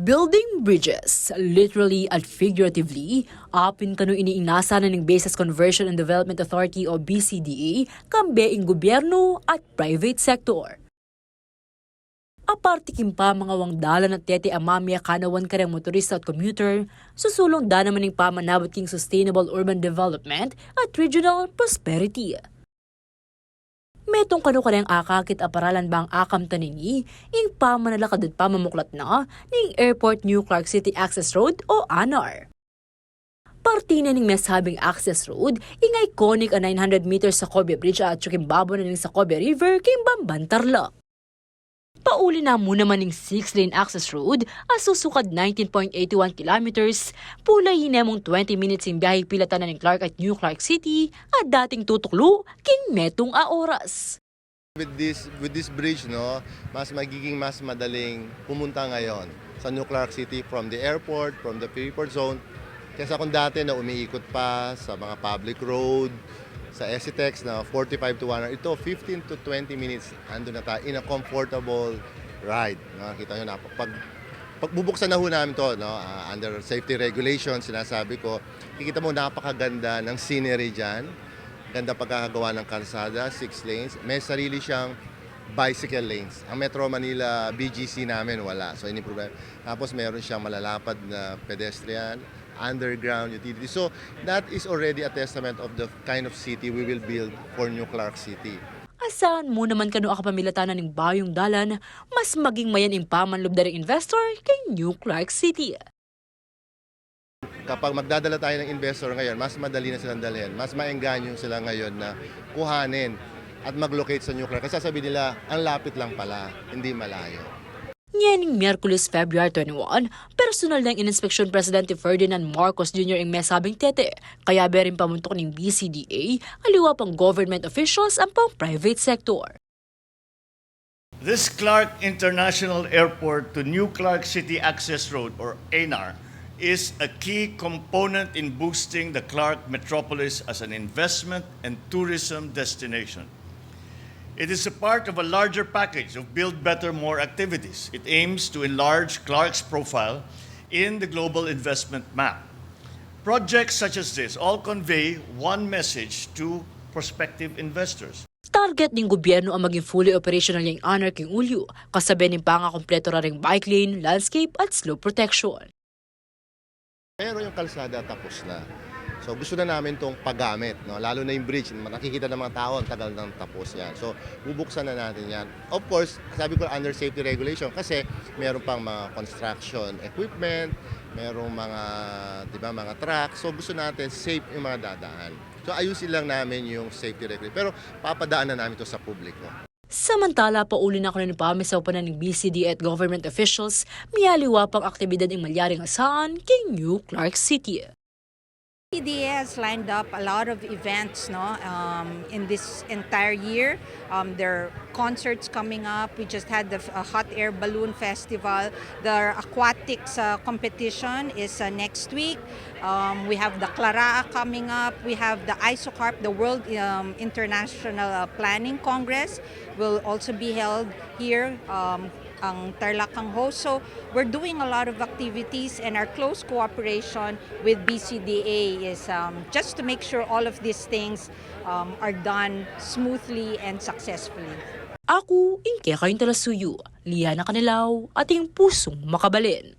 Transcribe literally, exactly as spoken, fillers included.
Building bridges, literally at figuratively, apin kanu ini ing nasa na ning Bases Conversion and Development Authority o B C D A, kambe ing gobyerno at private sector. Aparte king pamangawang dalan at tete a mamie kanawan kareng motorista at commuter, susulung da naman ing pamanabut king sustainable urban development at regional prosperity. Metung kanu kareng akakit a paralan bang akamtan ini ing pamanalakad at pamamuklat na ning Airport New Clark City Access Road o ANAR. Parte na ning mesabing access road ing iconic a nine hundred meters Sacobie Bridge a atyu king babo na ning Sacobie River king Bamban, Tarlac. Pauli na mu naman ing six-lane access road a susukad nineteen point eighty one kilometers, pulayi ne mung twenty minutes ing biahe pilatan na ning Clark at New Clark City a dating tutuklu king metung a oras. With this, with this bridge, no, mas magiging mas madaling pumunta ngayon sa New Clark City from the airport, from the free port zone, kesa kung dati na umiikot pa sa mga public road, sa S C tex na forty-five to one hour. Ito, fifteen to twenty minutes, andun na tayo in a comfortable ride. No? Kita nyo na, pag, pag bubuksan na ho namin to, no, ah, under safety regulations, sinasabi ko, kikita mo napakaganda ng scenery dyan. Ganda pagkakagawa ng karsada, six lanes. May sarili siyang bicycle lanes. Ang Metro Manila B G C namin wala. So, ini problema. Tapos meron siyang malalapad na pedestrian, underground utility. So, that is already a testament of the kind of city we will build for New Clark City. Asahan mu naman kanu a kapamilatan na ning bayung dalan, mas maging mayan ing pamanlub da ring investor king New Clark City. Kapag magdadala tayo ng investor ngayon, mas madali na silang dalhin. Mas maengganyo sila ngayon na kuhanin at mag-locate sa New Clark. Kasi sasabihin nila, "Ang lapit lang pala, hindi malayo." Ngening Miyerkules, February twenty-one, personal neng ininspeksyon Presidente Ferdinand Marcos Junior ing mesabing tete, kayabe ring pamuntuk ning B C D A, aliwa pang government officials ampong private sector. This Clark International Airport to New Clark City Access Road, or ANAR, is a key component in boosting the Clark metropolis as an investment and tourism destination. It is a part of a larger package of Build Better More activities. It aims to enlarge Clark's profile in the global investment map. Projects such as this all convey one message to prospective investors. Target ning gobyerno a maging fully operational ya ing ANAR king Ulyu, kasabe ning pangakumpleto ra ring bike lane, landscape at slope protection. Pero yung kalsada tapos na. So gusto na namin 'tong paggamit, no? Lalo na yung bridge, nakikita ng mga tao, ang tagal nang tapos yan. So bubuksan na natin yan. Of course, sabi ko under safety regulation kasi meron pang mga construction equipment, merong mga, di ba, mga truck. So gusto natin safe yung mga dadaan. So ayusin lang namin yung safety regulation. Pero papadaan na namin 'to sa publiko. Samantala, pauli na kanu ning pamisaupan na ning B C D A at government officials, miyaliwa pang aktibidad ing malyaring asahan king New Clark City. B C D A has lined up a lot of events, no, um, in this entire year. Um, there are concerts coming up. We just had the uh, hot air balloon festival. The aquatics uh, competition is uh, next week. Um, we have the Claraa coming up. We have the ISOCARP, the World um, International uh, Planning Congress, will also be held here, um, ang Tarlac ang host. So we're doing a lot of activities, and our close cooperation with B C D A is um, just to make sure all of these things um, are done smoothly and successfully. Aku ing kekayung talasuyu, Liana Canelao, ating pusung makabalen.